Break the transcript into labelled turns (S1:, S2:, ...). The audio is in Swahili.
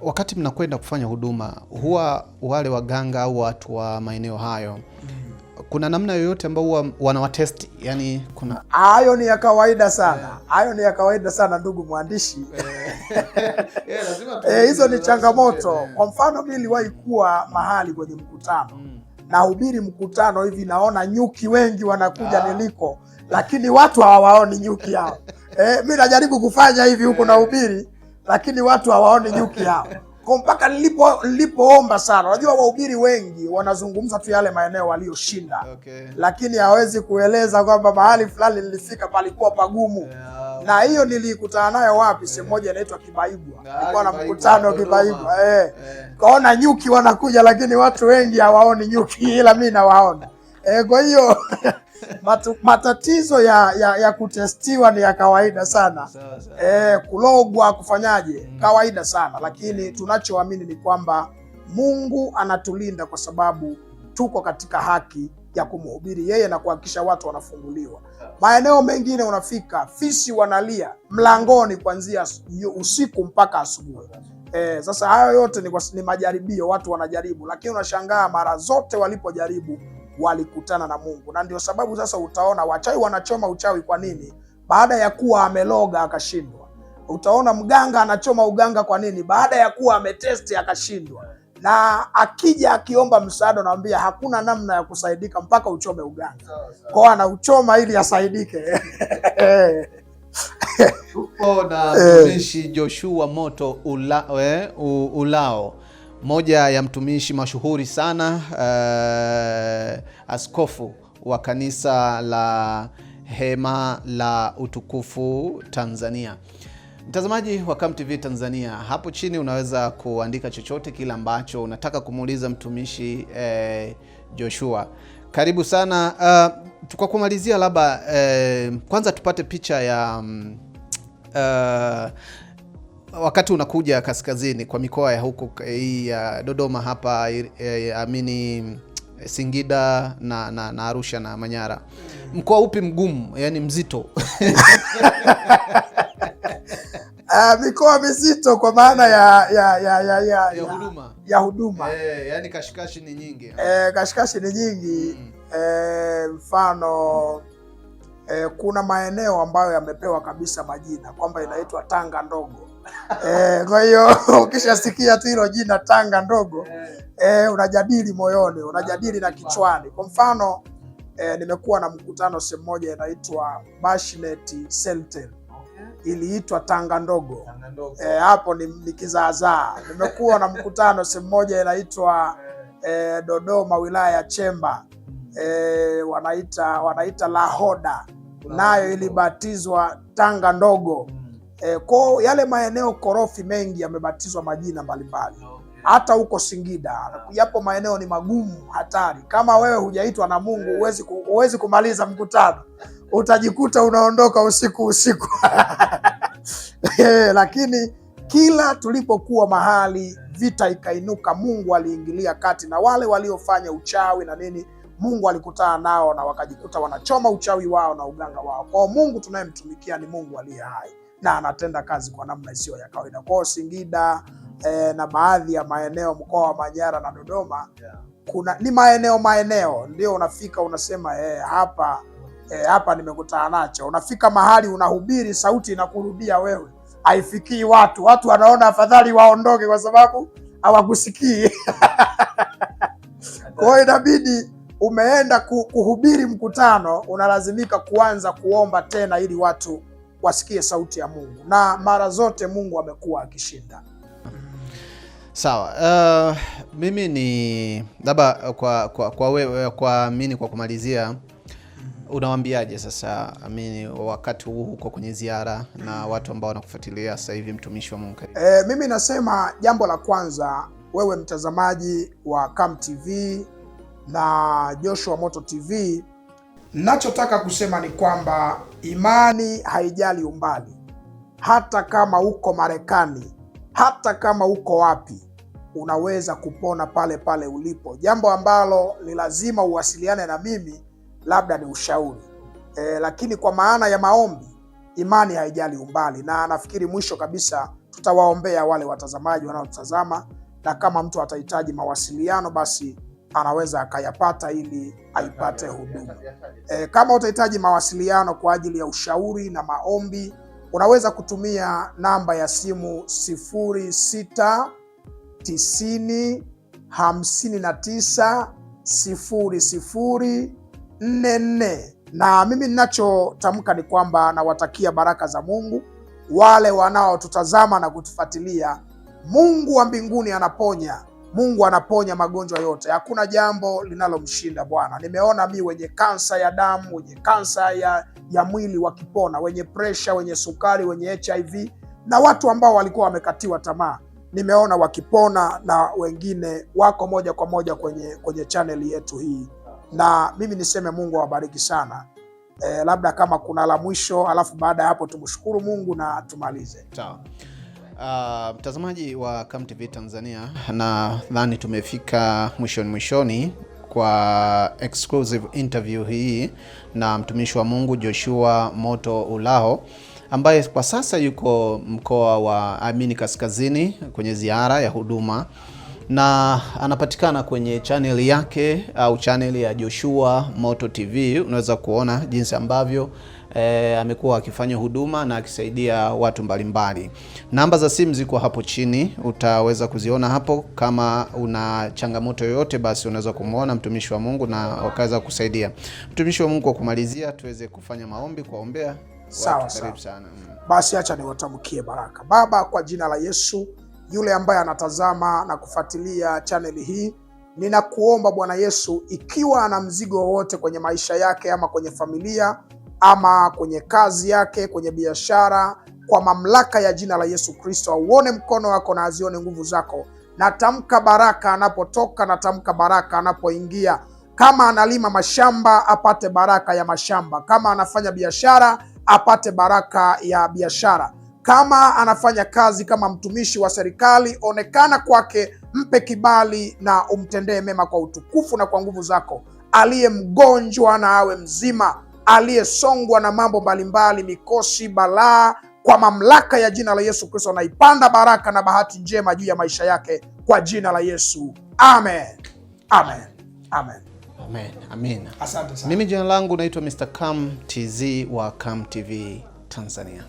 S1: Wakati mnakwenda kufanya huduma, huwa wale waganga au watu wa maeneo hayo, kuna namna yoyote ambao huwa wanawatesti? Yani kuna
S2: Hayo ni ya kawaida sana, hayo ni ya kawaida sana ndugu mwandishi. Hizo ni changamoto. Kwa mfano, mi niliwahi kuwa mahali kwenye mkutano, nahubiri mkutano hivi, naona nyuki wengi wanakuja niliko, lakini watu hawawaoni nyuki hao. Mi najaribu kufanya hivi huku nahubiri, lakini watu hawaoni nyuki hao. Kwa mpaka nilipoomba sana. Unajua wahubiri wengi wanazungumza tu yale maeneo walioshinda, lakini hawezi kueleza kwamba mahali fulani nilifika palikuwa pagumu. Na hiyo nilikutana nayo wapi? Sehemu moja inaitwa Kibaigwa. Nilikuwa na mkutano Kibaigwa. Kaona nyuki wanakuja, lakini watu wengi hawaoni nyuki, ila mi nawaona. Kwa hiyo matatizo ya kutestiwa ni ya kawaida sana. Kulogwa, kufanyaje, kawaida sana, lakini tunachoamini ni kwamba Mungu anatulinda kwa sababu tuko katika haki ya kumhubiri yeye na kuhakikisha watu wanafunguliwa. Maeneo mengine unafika, fisi wanalia mlangoni kuanzia usiku mpaka asubuhi. Sasa hayo yote ni majaribio, watu wanajaribu, lakini unashangaa mara zote walipojaribu walikutana na Mungu, na ndio sababu sasa utaona wachawi wanachoma uchawi. Kwa nini? Baada ya kuwa ameloga akashindwa. Utaona mganga anachoma uganga. Kwa nini? Baada ya kuwa ametesti akashindwa, na akija akiomba msaada, unamwambia hakuna namna ya kusaidika mpaka uchome uganga. Kwao anauchoma ili asaidike.
S1: Tupo na mtumishi Joshua Moto Ulao, moja ya mtumishi mashuhuri sana, askofu wa kanisa la Hema la Utukufu Tanzania. Mtazamaji wa Come TV Tanzania, hapo chini unaweza kuandika chochote kile ambacho unataka kumuuliza mtumishi Joshua. Karibu sana. Kwa kumalizia labda kwanza tupate picha ya wakati unakuja kaskazini kwa mikoa ya huku hii ya Dodoma hapa, amini Singida na Arusha na Manyara, mkoa upi mgumu, yani mzito?
S2: Mikoa mizito kwa maana ya
S1: huduma.
S2: Ya huduma.
S1: Yani kashikashi ni nyingi.
S2: Kashikashi ni nyingi. Mfano kuna maeneo ambayo yamepewa kabisa majina kwamba inaitwa Tanga ndogo. Kwa hiyo ukishasikia tu hilo jina Tanga ndogo, unajadili moyoni, unajadili na kichwani. Kwa mfano nimekuwa na mkutano sehemu moja inaitwa Bashnet Seltel, iliitwa Tanga ndogo. Hapo ni kizaazaa. Nimekuwa na mkutano sehemu moja inaitwa Dodoma wilaya ya Chemba, wanaita Lahoda, nayo ilibatizwa Tanga ndogo. Kwa yale maeneo korofi mengi yamebatizwa majina mbalimbali. Hata huko Singida yapo maeneo ni magumu, hatari. Kama wewe hujaitwa na Mungu huwezi kumaliza mkutano, utajikuta unaondoka usiku usiku. Lakini kila tulipokuwa mahali vita ikainuka, Mungu aliingilia kati, na wale waliofanya uchawi na nini, Mungu alikutana nao na wakajikuta wanachoma uchawi wao na uganga wao. Kwa Mungu tunayemtumikia ni Mungu aliye hai na anatenda kazi kwa namna isiyo ya kawaida. Kwa hiyo Singida na baadhi ya maeneo mkoa wa Manyara na Dodoma, kuna ni maeneo ndio unafika unasema hapa hapa nimekutana nacho. Unafika mahali unahubiri, sauti inakurudia wewe, haifikii watu. Watu wanaona afadhali waondoke kwa sababu hawakusikii. Kwa hiyo inabidi umeenda kuhubiri mkutano, unalazimika kuanza kuomba tena ili watu wasikie sauti ya Mungu, na mara zote Mungu amekuwa akishinda.
S1: Sawa. Mimi ni labda kwa wewe, kwa mimi kwa kumalizia, unawaambiaje sasa amini wakati huu huko kwenye ziara na watu ambao wanakufuatilia sasa hivi, mtumishi wa Mungu?
S2: Mimi nasema jambo la kwanza, wewe mtazamaji wa Come TV na Joshua Moto TV, nachotaka kusema ni kwamba imani haijali umbali. Hata kama uko Marekani, hata kama uko wapi, unaweza kupona pale pale ulipo. Jambo ambalo ni lazima uwasiliane na mimi, labda ni ushauri lakini kwa maana ya maombi, imani haijali umbali. Na nafikiri mwisho kabisa, Tutawaombea wale watazamaji wanaotazama, na kama mtu atahitaji mawasiliano basi anaweza akayapata ili aipate huduma. Kama utahitaji mawasiliano kwa ajili ya ushauri na maombi, unaweza kutumia namba ya simu 06 90 59 00 44. Na mimi ninachotamka ni kwamba nawatakia baraka za Mungu wale wanaotutazama na kutufuatilia. Mungu wa mbinguni anaponya. Mungu anaponya magonjwa yote, hakuna jambo linalomshinda Bwana. Nimeona mi wenye kansa ya damu, wenye kansa ya mwili wakipona, wenye presha, wenye sukari, wenye HIV na watu ambao walikuwa wamekatiwa tamaa, nimeona wakipona, na wengine wako moja kwa moja kwenye chaneli yetu hii. Na mimi niseme Mungu awabariki sana. Labda kama kuna la mwisho, alafu baada ya hapo tumshukuru Mungu na tumalize.
S1: Sawa. Mtazamaji wa Come TV Tanzania, nadhani tumefika mwishoni kwa exclusive interview hii na mtumishi wa Mungu Joshua Moto Ulaho ambaye kwa sasa yuko mkoa wa Amini Kaskazini kwenye ziara ya huduma, na anapatikana kwenye channel yake au channel ya Joshua Moto TV. Unaweza kuona jinsi ambavyo amekuwa akifanya huduma na akisaidia watu mbalimbali. Namba za simu ziko hapo chini, utaweza kuziona hapo. Kama una changamoto yoyote, basi unaweza kumuona mtumishi wa Mungu na wakaweza kusaidia. Mtumishi wa Mungu, kwa kumalizia, tuweze kufanya maombi, kuwaombea.
S2: Sawa sawa. Sana. Basi acha niwatamkie baraka. Baba, kwa jina la Yesu, yule ambaye anatazama na kufuatilia chaneli hii, ninakuomba Bwana Yesu, ikiwa ana mzigo wowote kwenye maisha yake ama kwenye familia ama kwenye kazi yake, kwenye biashara, kwa mamlaka ya jina la Yesu Kristo, auone mkono wako na azione nguvu zako. Natamka baraka anapotoka, natamka baraka anapoingia. Kama analima mashamba apate baraka ya mashamba, kama anafanya biashara apate baraka ya biashara, kama anafanya kazi kama mtumishi wa serikali, onekana kwake, mpe kibali na umtendee mema kwa utukufu na kwa nguvu zako. Aliye mgonjwa na awe mzima, aliyesongwa na mambo mbalimbali, mikosi, balaa, kwa mamlaka ya jina la Yesu Kristo naipanda baraka na bahati njema juu ya maisha yake kwa jina la Yesu. Amen. Amen. Amen.
S1: Amen. Amen.
S2: Asante sana.
S1: Mimi jina langu naitwa Mr. Kam TZ wa Kam TV Tanzania.